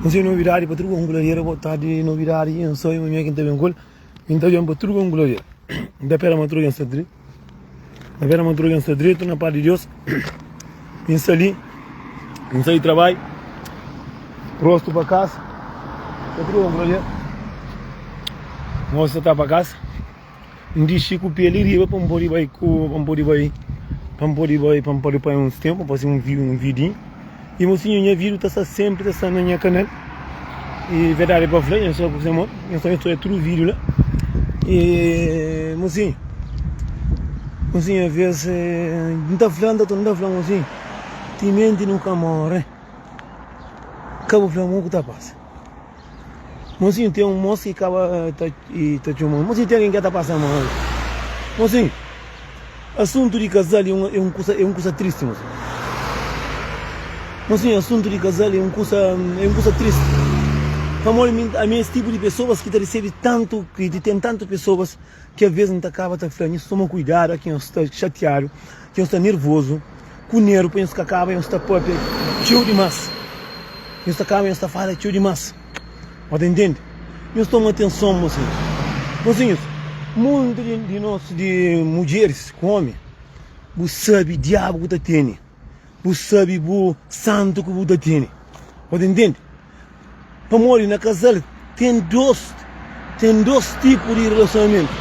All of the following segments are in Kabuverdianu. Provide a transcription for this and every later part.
N sai novidadi pa tudu konguladeira Bo ta di novidadi N sai ma mi ki N ta ben ku el Mi ta ben pa tudu konguladeira N ta pera ma tudu algen sta dretu N ta pera ma tudu algen sta dretu na pas di Deus Mi sta li N sai di trabadju Rostu pa kasa Pa tudu konguladeira Mosa ta pa kasa N dixi ku pé li riba pa N pode bai ku pa N pode bai pa N pode bai pa N pode pai uns tenpu pa fase un un vidinhu i mosinhu nha vidu ta sta senpri ta sta na nha kanal i verdadi pa fla nha sta ku se mon nha sta nha tudu vidu la i mosinhu mosinhu aves N ta fla N ta torna ta fla mosinhu timenti nu ka more ka bu fla mo ku ta pasa. Mosinhu ten un mos ki kaba ta ta txoma Mosinhu ten algen ki ka ta pasa mal Mosinhu asuntu di kazal é un é un kusa é un kusa tristi mosinhu Mosinhu asuntu di kazal é un kusa é un kusa tristi Pamodi mi ami é es tipu di pesoas ki ta resebe tantu ki ten tantu pesoas ki aves N ta kaba ta fla nhos toma kuidadu a ki nhos sta xatiadu ki nhos sta nervozu ku nervu pa nhos ka kaba nhos ta papia txeu dimas nhos ta kaba nhos ta fala txeu dimas Bo ta intende nhos toma atenson mosinhus mosinhus monti di di nos di mudjeris ku omi bu sabi diabu ku ta tene bu sabi bu santu ku bu ta tene Bo ta intende Pamodi na kazal ten dos ten dos tipu di relasionamentu,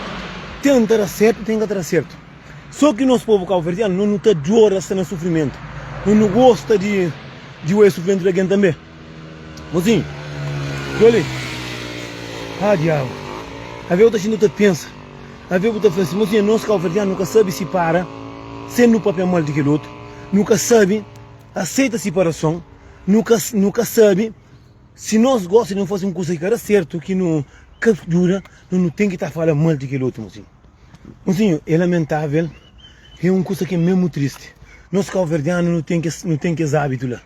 ten ta da sertu ten ka ta da sertu. So ki nos povu kabuverdianu nos nu ta adora sta na sufrimentu, nos nu gosta di di oia sufrimentu di algen tanbe. Mozinhu, djo li, ah diabu, ave bu ta xinti bu ta pensa, ave bu ta fla si, mozinhu nos kabuverdianu nu ka sabi sipara sen nu papia mal di kel otu, nu ka sabi aseita siparason. Nu ka nu ka sabe si nos gosta di nu fase un kusa ki ka da sertu, ki nu ka djuda, nu nu ten ki ta fala mal di kel otu mosinhu. Mosinhu, é lamentavel, é un kusa ki é mesmu tristi. Nos kauverdianu nu ten kes nu ten kes abitu la.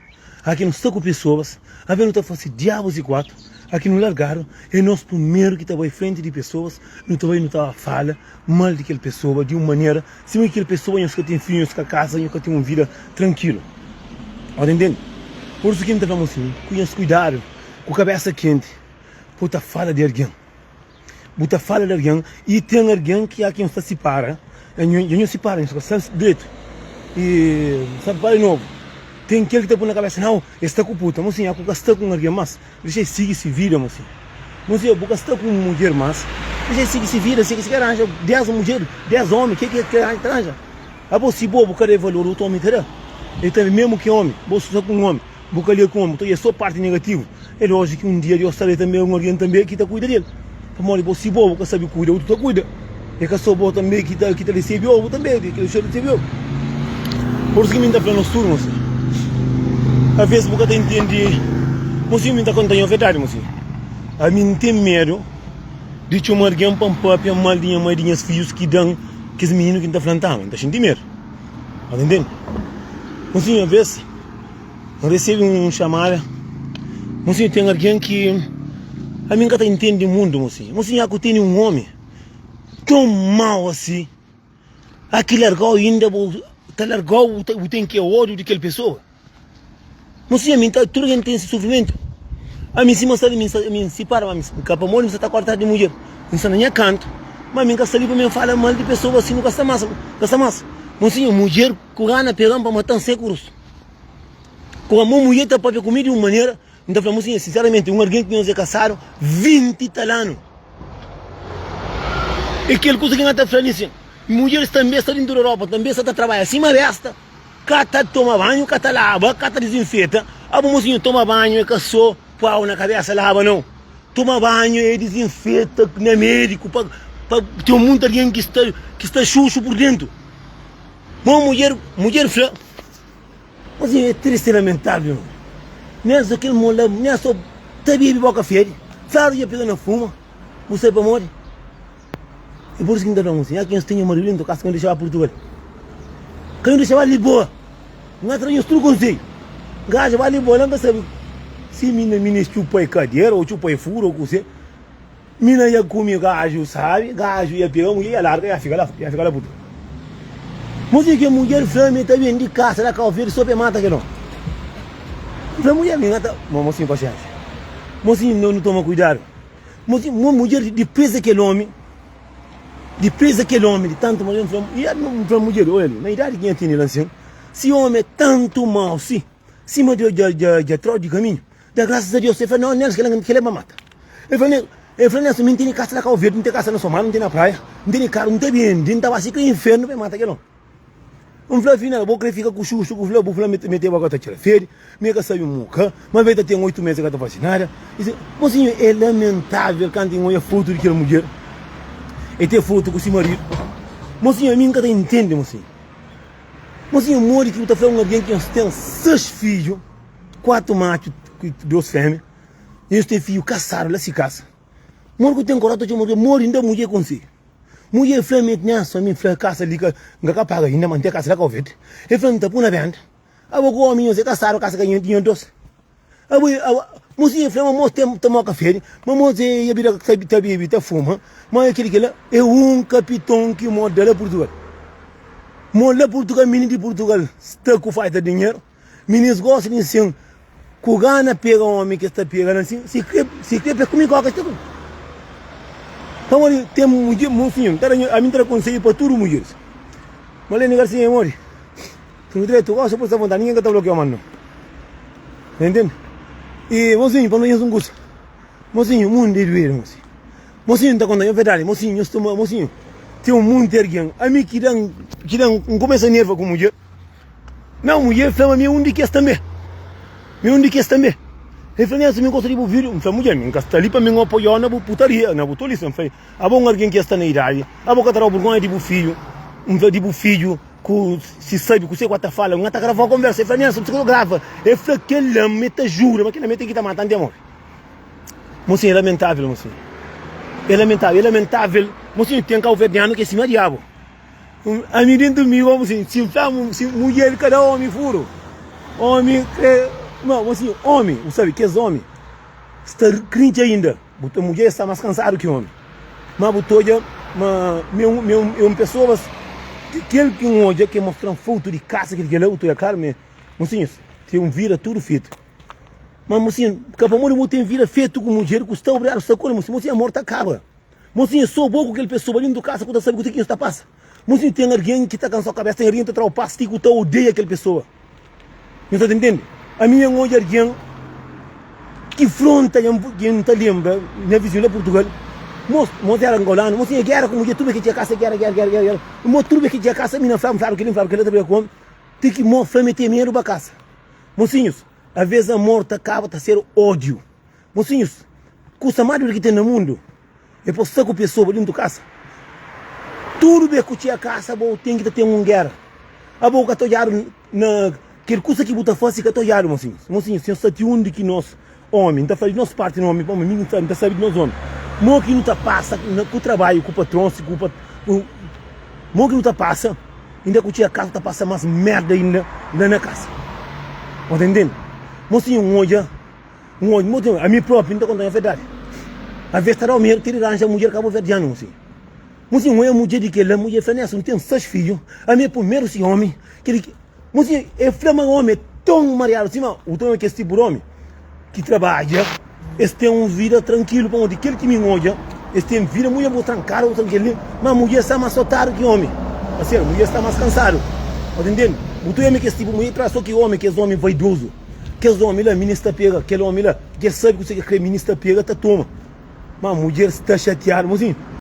Aki nu sta ku pesoas, aves nu ta fase diabus i kuatu, aki nu largadu, é nos primeru ki ta bai frenti di pesoas, nu ta bai nu ta fala mal di kel pesoa di un manera Sima ki kel pesoa nhos ka ten fidju, nhos ka kasa, nhos ka ten un vida trankilu. Ô ta intende? Pur isu ki N ta fla mo sin, ku nhos kuidadu ku kabesa kenti, bu ta fala di algen. Bu ta fala di algen i ten algen ki a ki nhos ta sipara, dja nhos sipara, nhos ka sta dretu. I sabe pa di novu, ten kel ki ta pui na kabesa, nau, el sta ku puta. Mo sin, a ku ka sta ku un algen mas. Dexa el sigi si vida, mosinhu. Mosinhu, bu ka sta ku un mudjer mas. Dexa el sigi si vida. Si el ka ranja 10 mudjer, 10 omi, ke ki el ta ranja? Abo, si bo bu ka da el valor, otu omi ta da. El tanbe, memu ki omi, bo sta ku un omi, bu ka lia ku un omi, bu ta odja so parti negativu. É lójiku ki un dia Deus ta da el tanbe un algen tanbe ki ta kuida di el. Pamodi bo, si bo bu ka sabe kuida, otu ta kuida. É ka so bo tanbe ki ta ki ta resebe obu tanbe, ki ta resebe obu. Pur isu ki mi ta fla nos tudu, mosinhu, aves bu ka ta intende, mosinhu, mi ta konta nho verdadi, mosinhu, ami N ten medu di txoma algen pa N papia mal di nha mai, di nhas fidjus ki da-m kes mininu ki N ta fla N ta ama, N ta xinti medu, bu ta intende? Mosinhu, aves N resebe un xamada, mosinhu, ten algen ki ami N ka ta intende mundu, mosinhu, mosinhu, aku tene un omi Tão mau asi A ki largau inda bu ta largau bu ten ki ódiu di kel pesoa Mosinha mi ta tudu algen ten si sufrimentu Ami sima sta li mi mi sipara ma mi ka pamodi mi sta ta korta di mudjer Mi sta na nha kantu ma mi ka sta li pa mi fala mal di pesoa si nu ka sta mas ka sta mas Mosinha mudjer ku gana pegan pa matan sekurus Ku amo mudjer ta papia ku mi di un manera N ta fla mosinha sinseramenti un algen ki nhos é kasadu 20 tal anu É kel kuza ki N ta fla li sin. Mudjeris tanbe sta dintu di Europa, tanbe sta ta trabadja sima besta, ka ta toma banhu, ka ta laba, ka ta dizinfeta. Abo mosinhu, toma banhu é ka so pau na kabesa laba nau. Toma banhu é dizinfeta na mediku pa pa ten munti algen ki sta ki sta xuxu pur dentu. Mo mudjer, mudjer fla. Mosinhu, é tristi e lamentavel. Nen so kel mo la, nen so ta bebe boka fedi. Fladu dja pega na fuma. Bu sabe pamodi? É por isso ki N ta fla mosinhu, ki nhos tinha maridu li, nton kasa ka nhos dexa ba Purtugal. Ka nhos dexa ba Lisboa. N ka ta da nhos tudu konsedju. Gaja ba Lisboa la, N ka sabe si mi na mi nes txupa e kadera ou txupa e furu ou kuse. Mina ia kumi gaju sabi, gaju ia pega mudjer ia larga ia fika la ia fika la puta. Mosi ke mudjer fla mi ta ben di kasa la Kau Verdi so pe mata kel omi. N fla mudjer mi ka ta mo mosinhu pasiensia. Mosinhu no nu toma kuidadu. Mosinhu mo mudjer dipresa kel omi dipresa kel omi di tantu mau n fla n fla mudjer oia li na idadi ki nha tene la nsin si omi é tantu mau si sima Deus dja dja dja trau di kaminhu Da grasas a Deus. El fla, Nau, Nelson, kel-la kel-la é pa mata. El fla, El fla, Nelson, mi N tene kasa na Kau Verdi, N ten kasa na Somada, N ten na praia, N tene karu, N ta bende, N ta ba si ka infernu pa e mata kel omi. N fla, Afinal, bo kre fika ku xuxu ku fla, bu fla mi te bo ka ta txera fedi, mi e ka sabi muka, ma ve ta ten oitu mes e ka ta fasi nada. El fla, Mosinhu, é lamentavel kantu N oia fotu di kel mudjer, e ten fotu ku si maridu. Mosinhu, ami N ka ta intende, mosinhu. Mosinhu, modi ki bu ta fla un algen ki nhos ten seis fidju? 4 matxu ku 2 femia i es ten fidju kasadu la si kasa modi ku ten koraju ta txoma modi inda mudjer konsigi mudjer fla mi nha mi fla kasa li ka nka ka paga inda ma nten kasa la kau verde el fla nta pui na benda abo ku omi nhos e kasadu kasa ka di nhos dos abo mosinhu fla ma mos ten ta moka fedi ma mos e bira ta bibi ta fuma ma e kili kila e un kapiton ki mo da la purtugal mo la purtugal mini di purtugal sta ku falta dinheru. Minis gosta di nsin ku gana pega omi ki es ta pega na nsin si kre si kre pa kume koka es ta kume pamodi ten mudjer mosinhu nta da ami nta da konsedju pa tudu mudjeris Marlene Garcia modi tudu dretu gosi bu sta vontadi ningin ka ta blokiau mas no ta intende i mosinhu pa no nhos un kusa mosinhu mundu é duedu mosinhu mosinhu nta konta nhos verdadi mosinhu nhos toma mosinhu ten un monti argen ami ki dan ki dan nkumesa nerva ku mudjer. Nau, mudjer fla ma mi é un di kes tanbê. Mi é un di kes tanbê. El fla, Nelson, mi gosta di bu vídiu. N fla, Mudjer, mi N ka sta li pa mi N apoiau na bu putaria, na bu tolisa. N fla, Abo un algen ki ja sta na idadi, abo ka ta dau burgonha di bu fidju? N fla, Di bu fidju ku si sabi kuse ku a ta fala, N ka ta gravau konversa. El fla, Nelson, bu sta grava. El fla, Kel-la mi ta jura ma kel-la mi ten ki ta mata antis di móre. Mosinhu, é lamentável, mosinhu. É lamentável, é lamentável. Mosinhu, ten kauverdianu ki é sima diabu. Ami dentu mi gomu si si fla si mudjer ka da omi furu omi kre no gomu si omi bu sabi kes omi sta krinti ainda bu ta mudjer sta mas kansadu ki omi ma bu ta odja ma mi mi é un pesoas kel ki N odja ke mostran fotu di kasa kel kila bu ta odja klaru mi mosinhus ten un vida tudu fetu ma mosinhu ka pamodi bu ten vida fetu ku mudjer ku sta obrigadu sta ku el mosinhu amor ta kaba. Mosinhu, so bo ku kel pesoa dentu kasa ku ta sabe kuzê ki nhos ta pasa. Mosinhu, ten algen ki ta kansa-u kabesa, ten algen ki ta tra-u pas ti ku ta odeia kel pesoa. Nhos ta ntende? Ami N odja algen ki fronta nha, ki N ta lenbra nha vizinhu la Purtugal. Mos, mos éra angolanu. Mosinhu, é géra ku mudjer tudu bes ki txiga kasa é géra, géra, géra, géra. Mo, tudu bes ki txiga kasa mi na fla, N fladu kel-li, N fladu kel-la, ta briga ku omi. Ti ki mo fla mi ten medu ba kasa. Mosinhus, aves amor ta kaba ta ser ódiu. Mosinhus, kusa más duru ki ten na mundu é pa sta ku pesoa dentu kasa. Tudu bes ku txia kasa bo ten ki ta ten un gera. Abo ka ta odjadu na kel kusa ki bu ta fasi ka ta odjadu mosinhus. Mosinhus, sen sta ti undi ki nos omi, N ta fla di nos parti na omi, pamodi mi N ta sabi di nos omi, mo ki nu ta pasa ku trabadju ku patrons ku mo ki nu ta pasa inda ku txia kasa ta pasa mas merda inda la na kasa. Bo ta intende? Mosinhu, N odja. N obi mo ten, ami propi N ta konta nha verdadi. Aves ta dau medu ti di ranja mudjer kabuverdianu mo si. Mo si N oia mudjer di kela, mudjer fla Nelson N ten 6 fidju, ami é primeru si omi, keli ki. Mo si e fla ma omi é ton mariadu sima u ta oia kes tipu di omi ki trabadja, es ten un vida trankilu pamodi kel ki mi N odja es ten vida mudjer bo trankadu bo trankel li, ma mudjer sta mas sotadu ki omi, parseru mudjer sta mas kansadu, bo ta ntende? Bu ta oia mi kes tipu mudjer tra so ki omi kes omi vaidozu. Kes omi la minis ta pega kel omi la dja sabi kuse ke kre minis ta pega ta toma ma mudjer sta xatiadu mosinhu.